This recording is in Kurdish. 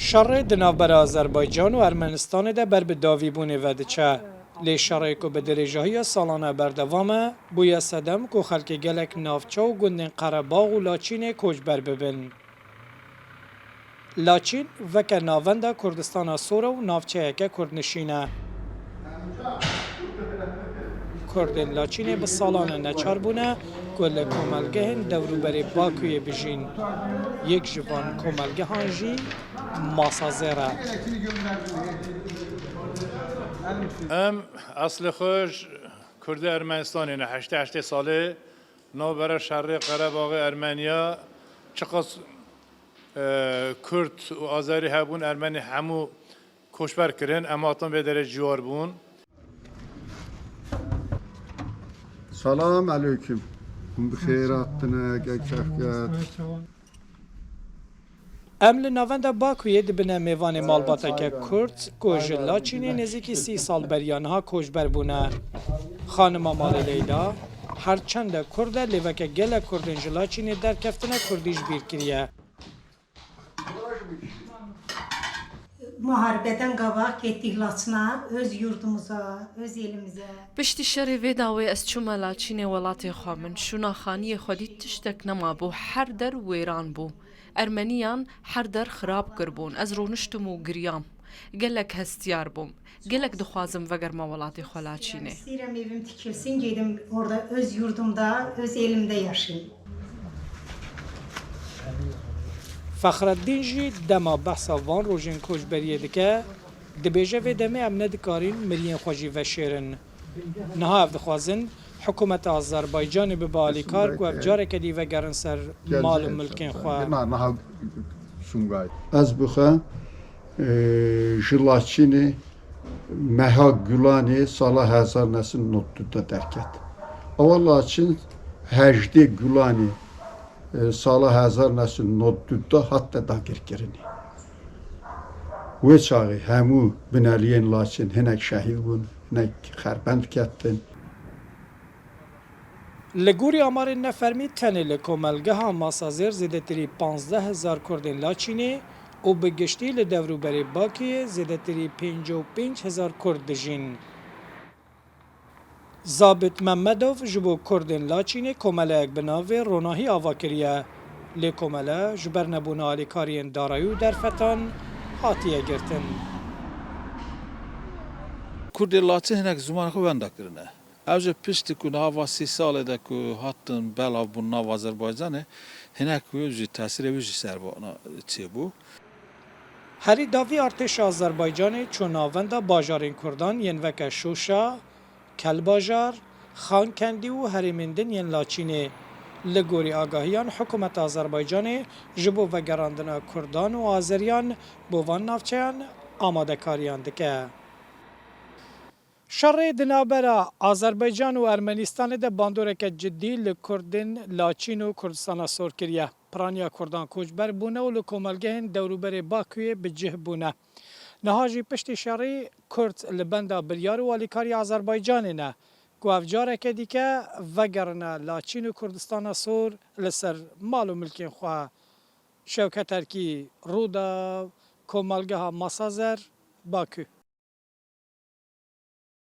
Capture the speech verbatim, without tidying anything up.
Şerê di navbera Azerbaycan û Ermenistanê de ber bi davîbûnê ve diçe. Lê şerê ku bi dirêjahiya salan e berdewam e, bûye sedem ku xelkê gelek navçe û gundên Qerebax û Laçînê koçber bibin. Laçîn weke navenda Kurdistana Sor e û navçeyeke kurdnişîn e. Kurdên Laçînê bi salan e neçar bûne ku li komelgehên dewrûberê Bakuyê bijîn. Yek ji van komelgehan jî Masazêr e. Em eslê xwe ji Kurdê Ermenistanê ne, heştê heştê salê navbera şerê Qerebaxê Ermeniya çiqas, e, Kurd û Azerî hebûn, Ermenî hemû koçber kirin, em hatin vê derê ciwar bûn. Salam eleykum. Hûn bi xêr hatine, gel çav ket. Em li navenda Bakuyê dibine mêvanê malbateke Kurd ku ji Laçînê nêzîkî sî sal beriya niha koçber bûne. Xanima malê Leyla, her çend e Kurd e, lê weke gelek Kurdên ji Laçînê derkeftine, Kurdî ji bîr kiriye. Muharebeden qabaq getdik Laçına, öz yurdumuza, öz elimize. Piştî şerê vê dawê ez çûme Laçînê, welatê xwe. Min şûna xaniyê xwe dît, tiştek nemabû, her der wêran bû. Ermeniyan her der xirab kiribûn. Ez rûniştim û giriyam. Gelek hestiyar bûm. Gelek dixwazim vegerime welatê xwe Laçînê. Sîrem evim tikilsin, geldim orada öz yurdumda, öz elimde yaşayayım. Fexreddîn jî dema behsa van rojên koçberiyê dike, dibêje, vê demê em nedikarîn miriyên xwe jî veşêrin. Niha ev dixwazin hikûmeta Azerbaycanê bibe alîkar ku ev careke dî vegerin ser mal û milkên xwe. Ez bi xwe, e, ji Laçînê meha Gulanê sala hezar neh sed nod du de derket. Ewa Laçin hejdê Gulanê, e, sala hezar neh sed nod du de hate dagirkirinê. Wê çaxê hemû bineliyên Laçin hinek şehîd bûn, hinek xerbend ketin. Li gorî amarên nefermî, tenê li komelgeha Masazêr zêdetirî panzdeh hezar Kurdên Laçînê û bi giştî li dewrûberê Bakiyê zêdetirî pêncî û pênc hezar Kurd dijîn. Zabit Memmedov ji bo Kurdên Laçînê komeleyek bi navê Ronahî ava kiriye. Lê komele ji ber nebûna alîkariyên darayî û derfetan hatiye girtin. Kurdê Laçin hinek zimanê xwe wenda kirine. Ew jî piştî ku niha va sî salê de ku hatin belav bûn nav Azerbaycanê, hinek wê jî tesîrê wî jî ser vana çêbû. Herî dawî artêşa Azerbaycanê çû navenda bajarên Kurdan yên weke Şûşa, Kelbajar, Xankendî û herêmên din yên Laçînê. Li gorî agahiyan, hikûmeta Azerbaycanê ji bo vegerandina Kurdan û Azeriyan bo van navçeyan amadekariyan dike. Şerê di navbera Azerbaycan û Ermenistanê de bandoreke cidî li Kurdên Laçîn û Kurdistana Sor kiriye. Piraniya Kurdan koçber bûne û li komelgehên dewrûberê Bakuyê bi cih bûne. Niha jî piştî şerî Kurd li benda biryar û alîkariya Azerbaycanê ne ku ev careke dîke vegerine Laçîn û Kurdistana Sor li ser mal û milkên xwe. Şewket Erkî, Rûdaw, Komelgeha Masazer, Bakû.